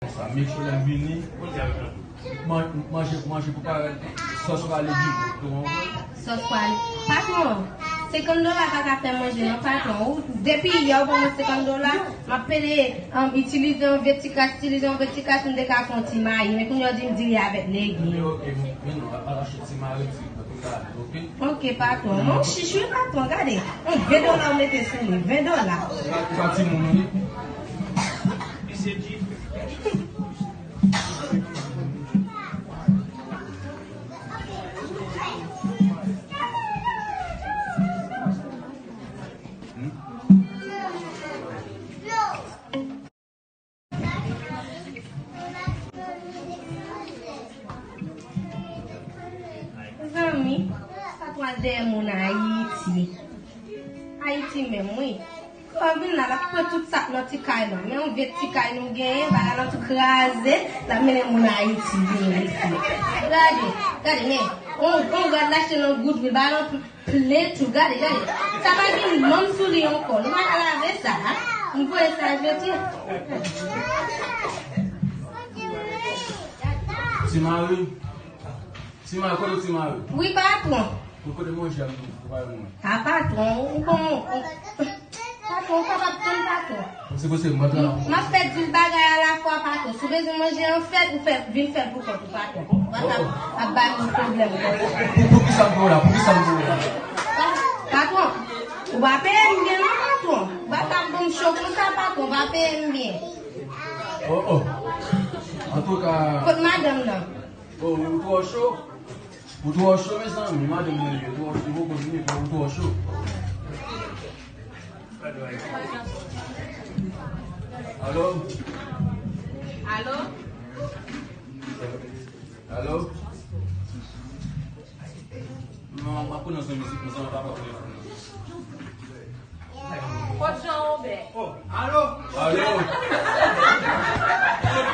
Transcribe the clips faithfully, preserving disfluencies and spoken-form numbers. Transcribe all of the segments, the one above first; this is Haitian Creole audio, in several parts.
Konsa, make sure lè m vini, man- manje, manje pou parèt, sòs prale vini, ou konprann? Sòs prale. Patwon, senkant dola pa ka fè manje non, patwon. Ou, depi yè ou ban mwen senkant dola, m ap pede, um, itilize yon vye ti kras, itilize yon vye ti kras, m te ka fè yon ti mayi. Men kounye a w di m diri avèk legim. Ok, ok, men, men non, al achte ti mari, ti, pou ta ale, ok? Ok, patwon. Mwen chichi, patwon, gade. Yon ven dola ou mete sou li, ven dola. Ou pa, ou pa timoun, wi. Mezanmi, sa pral dèyè moun Ayiti. Ayiti menm, wi. Kò vin la, l ap pran tout sa k nan ti kay lan. Men yon vye ti kay nou genyen, bagay lan tou kraze, l ap mennen moun Ayiti vini isit. Gade, gade, men, on, on rad l achte nan Goodwill, bagay lan plen tou, gade, gade. Sa pa gen manm sou li ankò. Nou pa ka lave sa, a? M voye sa jete. Ti mari. Ti mari, kote ti mari? Wi, patwon. Ou kote manje a, nou, ou pa mwen? A, patwon, ou bon, ou, patwon, ou kapab tann, patwon. Se posib, mwen, m ap fè di l bagay alafwa, patwon. Si w bezwen manje an fèt, ou fè, vin fè l pou kont ou, patwon. Ou pa ka ap bay moun pwoblèm konsa. Pou, pou ki sa m fè w la? Pou ki sa m fè w la? Patwon, ou pa peye m byen non, patwon. Ou pa ka ap ban m cho konsa, patwon, ou pa peye m byen. Oh, oh. Antouka. Kot madanm nan? Oh, ou twò cho. Ou twò cho, mezanmi, madanm mwen ye, twò, ou poko vini, ou twò cho. Alo? Alo? Alo? Non, m ap pran nan son mizik, mezanmi, pa pran telefòn nan. Kot Jean Robert? Alo? Alo?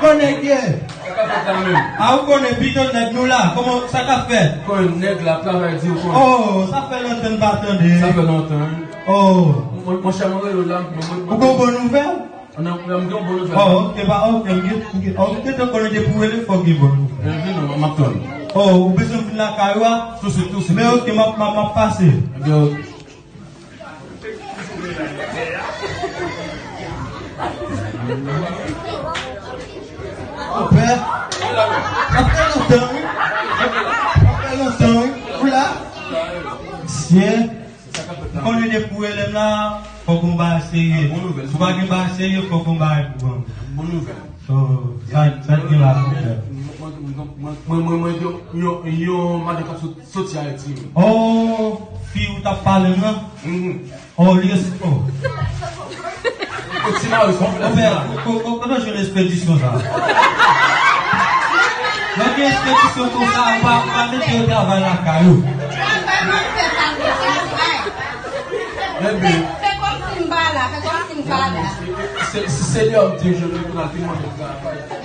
Konnen kiyès? Sa k ap fèt la menm? A, ou konnen pito nèg nou la. Kòman sa k ap fèt? Konnen nèg la ap travay di ou konnen. Oh, sa fè lontan n pa tande. Sa fè lontan, wi. Oh. Mon, monchè, mwen rele w la, mwen, mwen, ou gon bon nouvèl? Nan, nan, m gen yon bon nouvèl. Oh, ok, pa, ok, m gen, m gen, oh, m gentan konnen depi w rele fòk gen bon nouvèl. Vin, vin, non, m ap tann. Oh, ou bezwen vin lakay ou a? Tousuit, tousuit. Men ok, m ap, m ap, m ap pase. Ebyen, ok. Anpè, sa fè lontan, wi. Sa fè lontan, wi. Ou la? Mesye, m konnen depi w rele m la, fòk yon bagay serye. Si w pa gen bagay serye, fòk yon bagay pou ban m. Bon nouvèl. So, sa, sa k gen la pou fè? Mwen, mwen, mwen, mwen, mwen, yon, yon, yon madanm k ap sot- Soti Ayiti, wi. Oh, fi ou t ap pale m nan? Mhm. Oh, li resi-, oh. Ti mari, son frè. Monchè, ko-, ko-, kote w jwenn espedisyon sa? Lè w gen espedisyon konsa, ou pa, ou pa mete yo travay lakay ou. Travay, mwen fè sa, mwen travay. Ebyen. Fè, fè kòmsi m pa la, fè kòmsi m pa la. Se, se, se lè w te jwenn pou n al te mande travay.